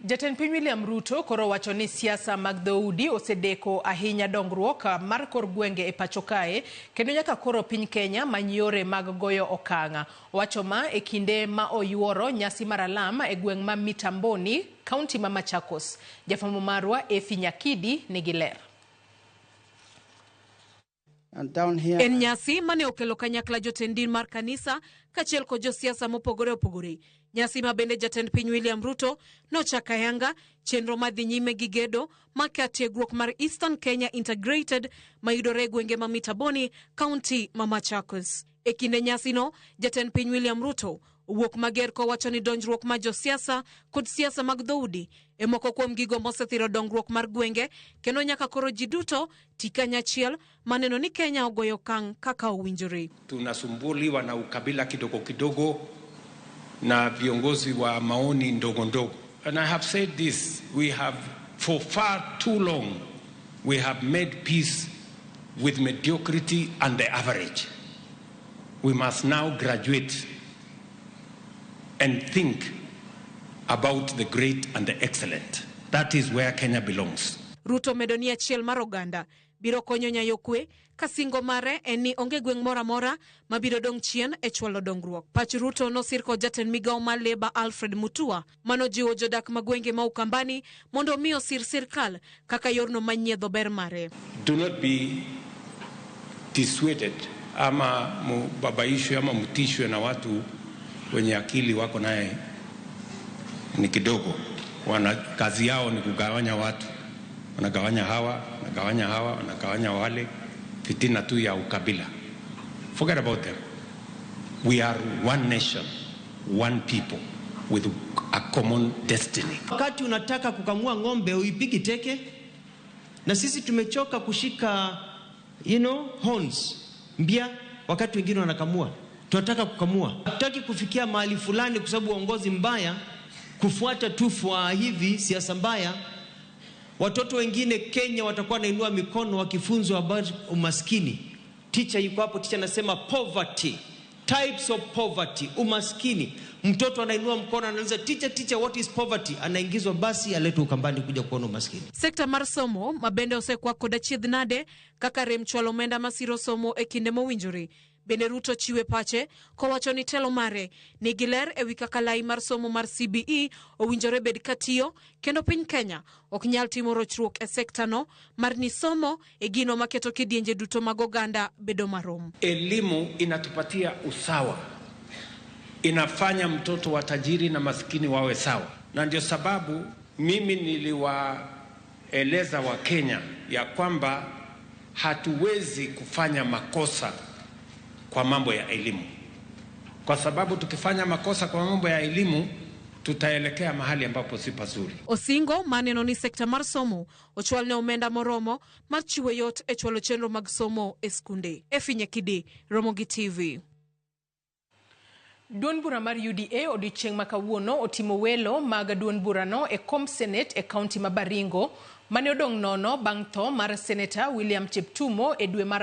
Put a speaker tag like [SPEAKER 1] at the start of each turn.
[SPEAKER 1] Jatend piny William Ruto koro wacho ni siasa mag dhoudi osedeko ahinya dongruok mar kor gwenge e pacho kae kendo nyaka koro piny Kenya many yore mag goyo okang'. Owacho ma e kinde ma oyuoro nyasi mar alam e gweng' ma Mitamboni, kaunti ma Machakos. Jafwambo marwa Effie Nyakidi nigi ler.
[SPEAKER 2] And down here,
[SPEAKER 3] En nyasi mane okelo kanyakla jotend din mar kanisa kaachiel kod josiasa mopogore opogore. Nyasi ma bende jatend piny William Ruto nochako ayanga chenro madhi nyime gi gedo mar kar tiegruok mar Eastern Kenya Integrated mayudore e gwenge ma Mitaboni, kaunti ma Machakos. E kinde nyasino, jatend piny William Ruto owuok mager kowacho ni donjruok mar josiasa kod siasa mag dhoudi e moko kuom gigo mosethiro dongruok mar gwenge kendo nyaka koro ji duto ti kanyachiel maneno ni Kenya ogoyo okang' kaka owinjore.
[SPEAKER 4] Tunasumbuliwa na ukabila kidogo kidogo na viongozi wa maoni ndogo ndogo. And I have said this, we have for far too long we have made peace with mediocrity and the average. We must now graduate and think about the great and the excellent. That is where Kenya belongs.
[SPEAKER 3] Ruto medo ni achiel mar oganda biro konyo nyayo kwe ka singo mare en ni onge gweng' moro amora mabiro dong' chien e chwalo dongruok. Pach Ruto nosir kod jatend migawo mar Labour Alfred Mutua manojiwo jodak ma gwenge ma Ukambani mondo omi osir sirkal kaka yorno manyiedho ber mare.
[SPEAKER 4] Do not be dissuaded ama mubabaishwe ama mtishwe na watu wenye akili wako naye ni kidogo. Wana kazi yao ni kugawanya watu, wanagawanya hawa, wanagawanya hawa, wanagawanya wale, fitina tu ya ukabila. Forget about them. We are one nation, one people with a common destiny.
[SPEAKER 5] Wakati unataka kukamua ng'ombe uipigi teke, na sisi tumechoka kushika horns mbia, wakati wengine wanakamua. Tunataka kukamua, hatutaki kufikia mahali fulani kwa sababu uongozi mbaya, kufuata tu fua hivi siasa mbaya. Watoto wengine Kenya watakuwa wanainua mikono wakifunzwa habari umaskini. Teacher yuko hapo, teacher anasema poverty, types of poverty, umaskini. Mtoto anainua mkono anauliza teacher, teacher, what is poverty? Anaingizwa basi aletwe Ukambani kuja kuona umaskini.
[SPEAKER 3] Sekta mar somo ma bende osekwak kod achiedh nade kaka rem chwalo omenda masiro somo e kinde mowinjore. Bende Ruto chiwe pache kowacho ni telo mare nigi ler ewi kaka lai mar somo mar CBE owinjore bed katiyo kendo piny Kenya ok nyal timo rochruok e sekta no mar ni somo e gino maketo kidienje duto mag oganda bedo marom.
[SPEAKER 4] Elimu inatupatia usawa, inafanya mtoto wa tajiri na maskini wawe sawa, na ndio sababu mimi niliwaeleza Wakenya ya kwamba hatuwezi kufanya makosa kwa mambo ya elimu, kwa sababu tukifanya makosa kwa mambo ya elimu tutaelekea mahali ambapo si pazuri.
[SPEAKER 3] Osingo maneno ni sekta mar somo ochwal ne omenda moromo mar chiwo yot e chwalo chenro mag somo e skunde. Effie Nyakidi, Ramogi TV.
[SPEAKER 1] Duond bura mar UDA odiochieng' ma kawuono otimo welo mag duond burano e kom Senate e kaunti ma Baringo mane odong' nono bang' tho mar Seneta William Cheptumo e dwe mar